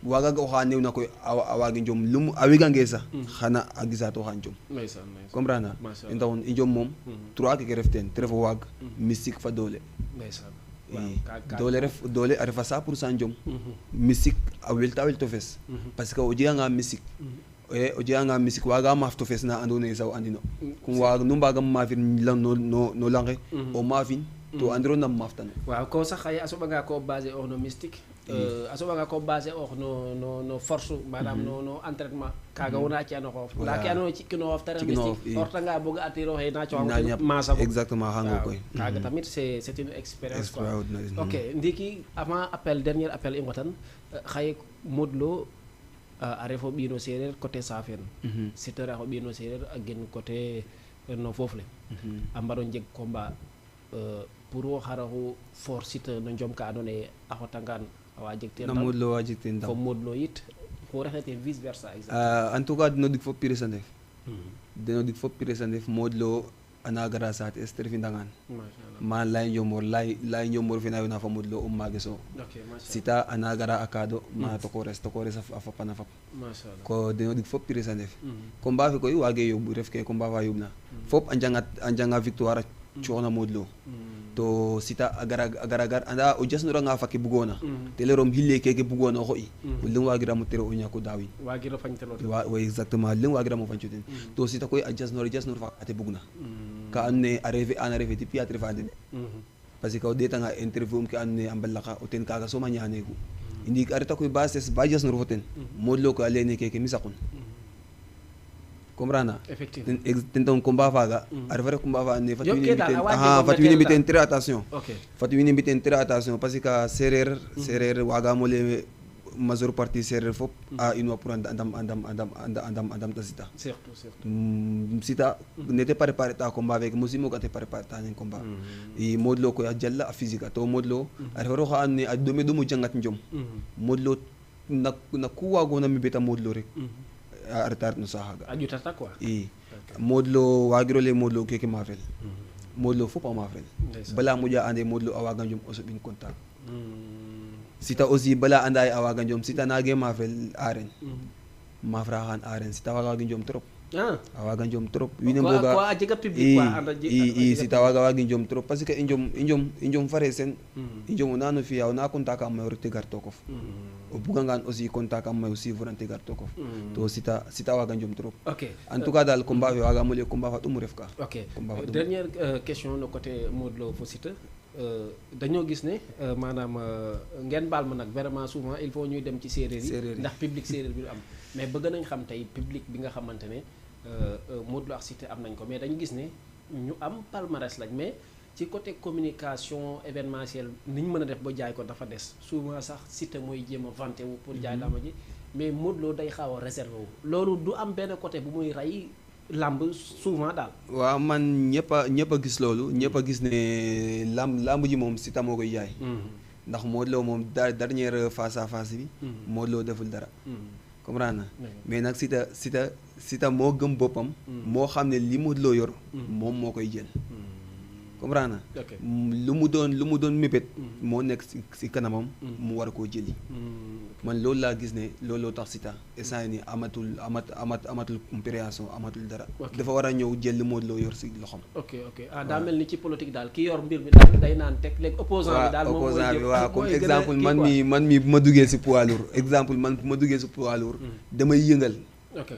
waaga ga oxa new na koy a waagi njom lum a wegange sax xana a gisato xa njom comprendre na i ndaxun i njom moom 3 keke ref ten te ref o waag mystique fa doole doole a refa 100% njom mystique a welta wel to fes parce que o jeganga mystique waaga maaf to fes na andoona yee sax o andino kum nu mbaagam maafir no lange o maafin to andiro nam maaftano waaw ko sax xaye a soɓanga ko baser oox no mystique a soɓanga ko baser oox no force manam no entraînement kaaga wona ci'ano xoof ndaa ke andoona yee ci'kino xoof te ref mystique o retanga bo ga atiro xe na coxang maasa exactement xango koy kaaga tamit c'est une expérience quoi ok ndiiki avant dernier appel i ngotan xaye Modou Lo a refo ɓiino seereer côté Safeen Siteu refo ɓiino seereer a gen côté no foof le a mbaro njeg combat pour wo xaraxu for Siteu no njom ka andoona yee a xotangaan a waa jeg teen Modou Lo wa jeg teen ndam fo Modou Lo yit ko refna teen vice versa en tout cas deno dig fop pires a ndef Modou Lo ana gara saate es te refi Ndangaan ma lay Njomboor fe na yoona fa Modou Lo maageso Siteu ana gara a kaado ma tokores a fapana fap ko deno dig fop pires a ndef combat fe koy waage yomb ref ke combat fa yomb na fop a njanga victoire a cooxna Modou Lo to Siteu a gara anda o jasnoranga fa ke bugoona te lerom xile keke bugoona o xo'i o leng waagiramo tere o ñako daawin wa exactement leng waagiramo fañco ten to Siteu koy a jasnor fa ate bugna ka andoona yee a refe ti piatre fa den parce que o ɗeetanga interview ke andoona yee a mbalaqa o ten kaaga soom a ñaaneegu i ndiig a reta koy ba ses ba jasnor fo ten Modou Lo koy a leyne keke mi saqun comprendre ten taxu combat faaga a refa ref combat fa andoona yee fat wiin we mbi' teen très attention parce que sereer waagaam o lay majeure partie sereer fop a inwa pour a ndam ta Siteu Siteu nete préparer ta combat feke mosimo ga te préparer ta nen combat i Modou Lo koy a jala a physique a to Modou Lo a refa roxa andoona yee a ɗome jangat njom Modou Lo na ku waagoona mbeta Modou Lo rek a reta ret no saaxaaga a ƴutata quoi i Modou Lo waagiro lay Modou Lo keke maafel Modou Lo fop a maafel bala moƴa ande Modou Lo a waaga njom o soɓin contact Siteu aussi bala anda ye a waaga njom Siteu naage maafel aren maaf raxan aren Siteu waagi njom trop awaga jom trop wine mboga ko a jega public quoi anda i sita wagi jom trop parce que i njom fare sen i njom o nano fiya ona contact am mayo rek gar tokof o bugangan aussi contact am mayo suivre an gar tokof to sita waga jom trop en tout cas dal combat fe waga mole combat fa ɗum ref ka dernière question no côté Modou Lo fo Siteu dañoo gis ne maanaam ngeen baal ma nag vraiment souvent il faut ñuy dem ci séeréer yi ndax public séeréer bi du am mais bëgg nañ xam tey public bi nga xamante ne Modou Lo ak Siteu am nañ ko mais dañu gis ne ñu am palmarès lañ mais ci côté communication événementielle ni ñu mën a def ba jaay ko dafa des souvent sax Siteu mooy jéem a vanté wu pour jaay làmb ji mais Modou Lo day xaw a réservé wu loolu du am benn côté bu muy rey làmb souvent daal. waaw man ñëpp a gis loolu ñëpp a gis ne làmb ji moom Siteu moo koy jaay. ndax Modou Lo moom dernière face à face bi. Modou Lo deful dara. comprendre na mais nag Siteu moo gëm boppam. moo xam ne li Modou Lo yor. moom moo koy jël. comprendre na lu mu doon mébét. moo nekk si kanamam. mu war koo jëli. man loolu laa gis ne looloo tax Siteu instant ni amatul compréhension amatul dara. dafa war a ñëw jël li Modou Lo yor si loxom. ok daa mel ni ci politique daal ki yor mbir mi daal day naan teg léegi opposant bi daal moom opposant bi waaw comme exemple man mi bu ma duggee si poids lourd exemple man bu ma duggee si poids lourd damay yëngal.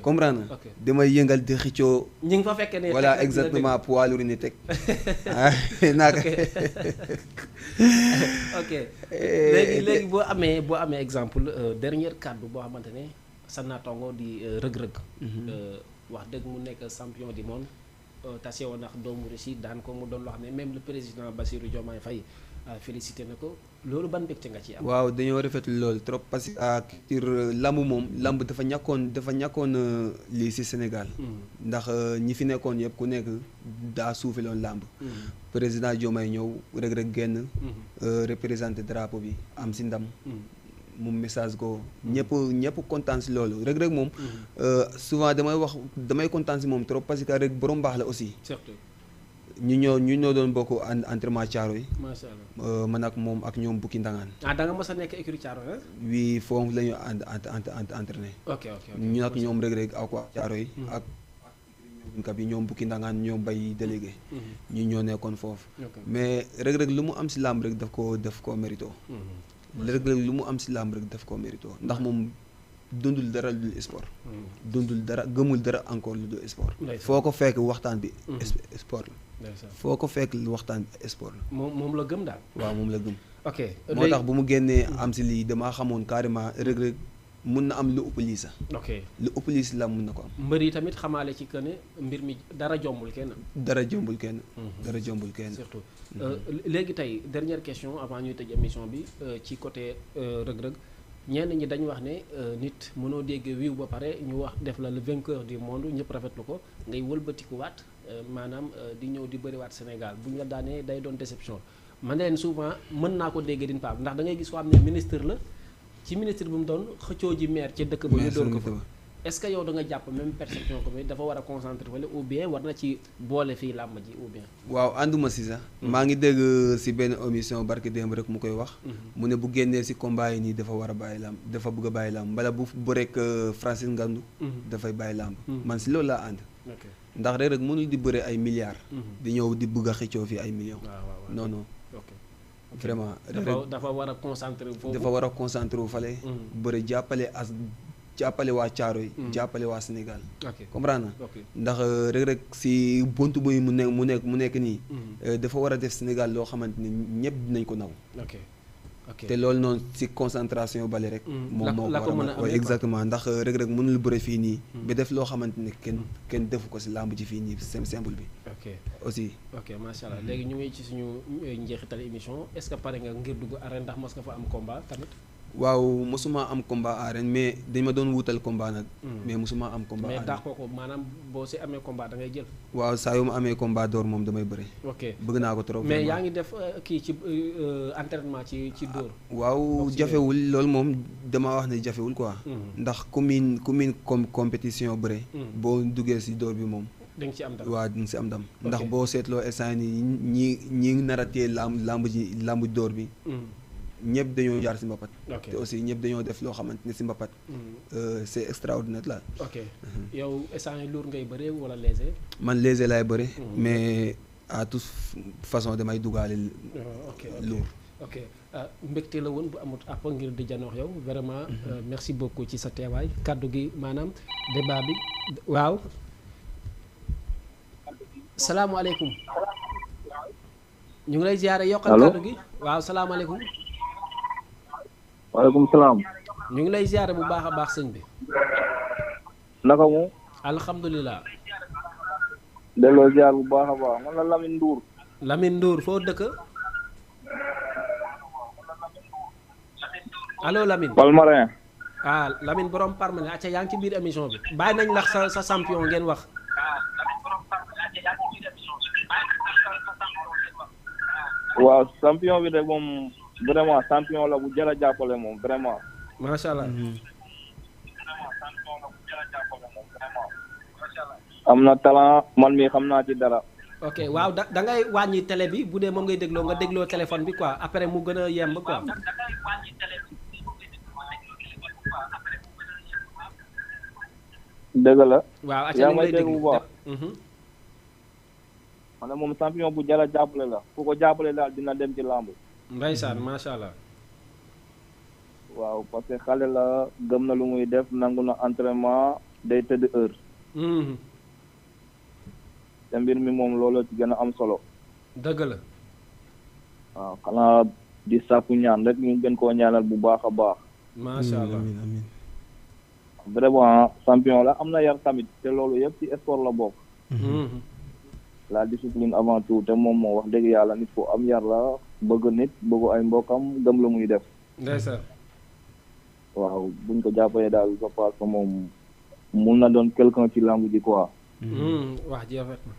comprendre na damay yëngal di xëccoo. ñi nga fa fekkee ne voilà exactement poids lourd ni teg naka. ok léegi boo amee exemple dernier kàddu boo xamante ne sa naataango di rëg-rëg. wax dëgg mu nekk champion du monde tase woon ndax doomu Russie daan ko mu doon loo xam ne même le président Bassirou Diomaye Faye félicité na ko loolu ban mbégte nga ci am. waaw dañoo rafetlu loolu trop parce que lamb moom lamb dafa ñàkkoon lii ci Sénégal. ndax ñi fi nekkoon yëpp ku nekk daa suufiloon lamb. président Diomaye ñëw rek génn. représenté drapeau bi am ci ndam. moom message ko ñëpp kontaan ci loolu rek moom. souvent damay kontaan ci moom trop parce que rek borom baax la aussi. surtout. ñu ñoo doon bokk entraînement Thiaroye. macha allah man ak moom ak ñoom Bukki Ndangaan. da nga mës a nekk écurie Thiaroye. oui foofu la ñu entraîné. ok ñu ak ñoom rek ak waa Thiaroye. ak bi ñoom Bukki Ndangaan ñoom bay délégué. ñu ñoo nekkoon foofu. mais rek lu mu am ci làmb rek daf ko mérito. rek lu mu am ci làmb rek daf ko mérito ndax moom dundul dara lu dul sport. dundul dara gëmul dara encore lu dul sport. foo ko fekk waxtaan bi. sport la. foo ko fekk waxtaan bi sport la. moom la gëm daal. waaw moom la gëm. ok moo tax bu mu génnee am ci lii damaa xamoon carrément rek mun na am lu ëpp lii sax. ok lu ëpp lii si la mun na ko am. mbër yi tamit xamaale ci que ne mbir mi dara jombul kenn. dara jombul kenn. surtout léegi tey dernière question avant ñuy tëj émission bi ci côté rëg-rëg ñenn ñi dañu wax ne nit mënoo dégg wiiw ba pare ñu wax def la le vainqueur du monde ñëpp rafetlu ko ngay wëlbatikuwaat maanaam di ñëw di bëriwaat Sénégal bu ñu la daanee day doon déception man leen souvent mën naa ko dégg din paam ndax da ngay gis ko am ne ministre la ci ministre bi mu doon xëccoo ji maire ca dëkk ba ñu door ko fa est-ce que yow da nga jàpp même perception ko bi dafa war a concentrer wala ou bien war na ci boole fii làmb ji ou bien. waaw ànduma si sax. maa ngi dégg si benn émission barki démb rek mu koy wax. mu ne bu génnee si combat yi nii dafa war a bàyyi làmb dafa bëgg a bàyyi làmb mbala bu rek Francis Ngannou. dafay bàyyi làmb. man si loolu laa ànd. ndax rek mënul di bëre ay milliards. di ñëw di bëgg a xëccoo fii ay millions. non. vraiment dafa war a concentrer foofu. dafa war a concentrer wu fale. bëre jàppale waa Thiaroye jàppale waa Sénégal. comprendre na ndax rek si buntu bu mu nekk nii. dafa war a def Sénégal loo xamante ni ñëpp dinañ ko naw. te loolu noonu si concentration bale rek. moom moo ko war a exactement ndax rek mënul bëre fii nii. ba def loo xamante ni kenn defu ko si làmb ji fii nii simple bi. aussi. ok macha allah léegi ñu ngi ci suñu njeexital émission est-ce que pare nga ngir dugg arène ndax mos nga fa am combat tamit. waaw mosuma am combat arène mais dañ ma doon wutal combat nag. mais mosuma am combat arène. mais daax ko maanaam boo si amee combat da ngay jël. waaw saa yu ma amee combat door moom damay bëre. ok bëgg naa ko trop. mais yaa ngi def kii ci entraînement ci dóor. waaw jafewul loolu moom dama wax ne jafewul quoi. ndax commune compétition bëre. boo duggee si dóor bi moom. di nga ci am ndam waaw di nga si am ndam. ndax boo seetloo instant ni ñi nar a téye lamb dóor bi. ñëpp dañoo jaar si mbapat. ok te aussi ñëpp dañoo def loo xamante ne si mbapat. c'est extraordinaire la. ok yow instant yii lourd ngay bëree wala léger. man léger laay bëri. mais à toute façon damay dugaale. ok lourd. ok mbégte la woon bu amut àpp ngir di janoox yow vraiment merci beaucoup ci sa teewaay kaddu gi maanaam débat bi waaw. salaamualeykum. ñu ngi lay ziare yokkal kaddu gi. waaw salaamaaleykum. waaleykum salaam. ñu ngi lay ziare bu baax a baax sëñ bi. naka mu. alhamdulilah. delloo ziar bu baax a baax man la Lamine Ndour. Lamine Ndour foo dëkk. allo Lamine. Palmarin. ah Lamine borom Palmarin acca yaa ngi ci biir émission bi bàyyi nañ lax sa champion ngeen wax. waaw champion bi de moom vraiment champion la bu jar a jàppale moom vraiment. macha allah. am na talent man mi xam naa ci dara. ok waaw da ngay wàññi télé bi bu dee moom ngay dégloo nga dégloo téléphone bi quoi après mu gën a yemb quoi. dëgg la. waaw acca yaa ñu ngi may lay dégg bu déglu. baax. ma ne moom champion bu jar a jàppale la ku ko jàppale daal dina dem ci làmb. Ndeysaan macha allah. waaw parce que xale la gëm na lu muy def nangu na entraînement day tëdd heure. te mbir mi moom loolu ci gën a am solo. dëgg la. waaw xanaa di sàkku ñaan rek ñu gën koo ñaanal bu baax a baax. macha allah amiin amiin. vraiment champion la am na yar tamit te loolu yëpp ci sport la bokk. la discipline avant tout te moom moo wax dëgg yàlla nit ku am yar la bëgg nit bëgg ay mbokkam gëm la muy def. ndeysaan. waaw buñ ko jàppalee daal je pense que moom mun na doon quelqu'un ci lamb ji quoi. wax ji rafet na.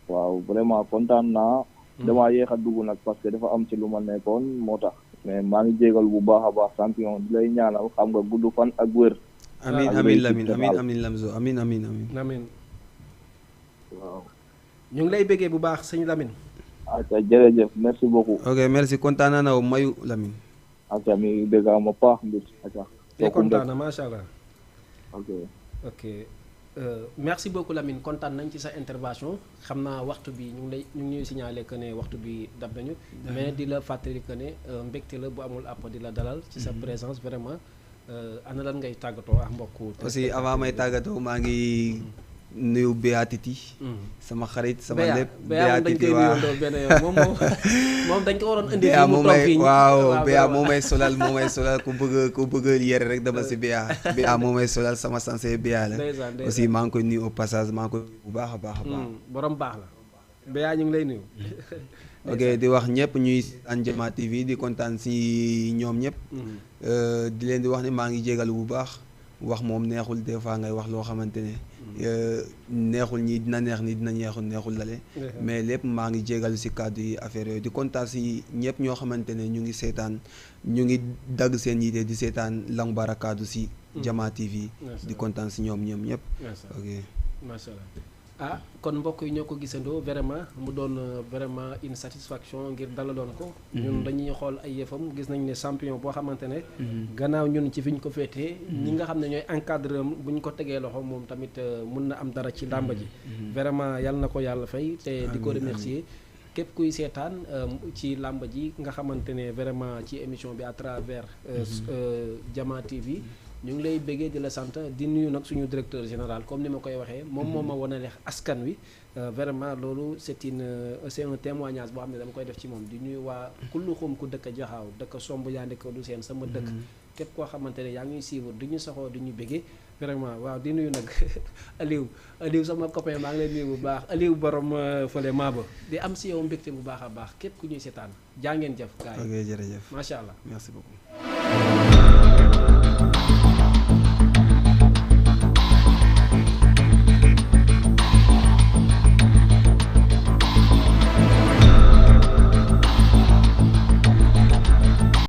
waaw vraiment kontaan naa. damaa yéex a dugg nag parce que dafa am ci lu ma nekkoon moo tax. mais maa ngi jégal bu baax a baax champion di lay ñaanal xam nga gudd fan ak wér. amiin amiin Lamine amiin amiin Lamzo amiin amiin amiin. Lamine. waaw. ñu ngi lay bëggee bu baax sëñ Lamine. ok jërëjëf merci beaucoup. ok merci kontaan naa na mayu Lamine. ok mi dégg ma paax mbir. te kontaan na macha allah. ok. ok merci beaucoup Lamine kontaan nañ ci sa intervention xam naa waxtu bi ñu ngi ñuy signaler que ne waxtu bi dab nañu. mais di la fàttali que ne mbégte la bu amul àpp di la dalal. ci sa présence vraiment ana lan ngay tàggatoo ak mbokku. aussi avant may tàggatoo maa ngi nuyu Béatiti. sama xarit sama lépp. Béatiti waaw benn yoon moom dañ ko waroon indi. fii mu toog fii waaw Béa moo may solal ku bëgg yére rek dama si Béa. Béa moo may solal sama sensé Béa la. aussi maa ngi koy nuyu au passage maa ngi koy bu baax a baax a baax. borom baax la. Béa ñu ngi lay nuyu. ok di wax ñëpp ñuy an Jama TV di kontaan si ñoom ñëpp. di leen di wax ne maa ngi jégalu bu baax. wax moom neexul des fois ngay wax loo xamante ne. neexul ñi dina neex ni dina neexul lale. mais lépp maa ngi jégalu si kàddu yi affaire yooyu di kontaan si ñëpp ñoo xamante ne ñu ngi seetaan ñu ngi dagg seen yite di seetaan Lang Barakaatu si Jama TV. di kontaan si ñoom ñëpp. ok macha allah. ah kon mbokk yi ñoo ko gisandoo vraiment mu doon vraiment une satisfaction ngir dalaloon ko. ñun dañuy xool ay yëfam gis nañ ne champion boo xamante ne. gannaaw ñun ci fi ñu ko féetee. ñi nga xam ne ñooy encadré am bu ñu ko tegee loxo moom tamit mun na am dara ci làmb ji. vraiment yal na ko yàlla fay te di ko remercier. képp kuy seetaan ci làmb ji nga xamante ne vraiment ci émission bi à travers Jama TV. ñu ngi lay bëggee di la sant di nuyu nag suñu directeur général comme ni ma koy waxee moom moo ma wane askan wi vraiment loolu c'est un témoignage boo xam ne dama koy def ci moom di nuyu waa kullu xum ku dëkk Jaxaaw dëkk Somb Yandé ko du seen sama dëkk képp koo xamante ne yaa ngi ñuy suivre di ñu saxoo di ñu bëggee vraiment waaw di nuyu nag Aliou sama copain maa ngi lay nuyu bu baax Aliou borom fële Maaba di am si yow mbégte bu baax a baax képp ku ñuy seetaan jaa ngeen jëf gars yi ok jërëjëf macha allah merci beaucoup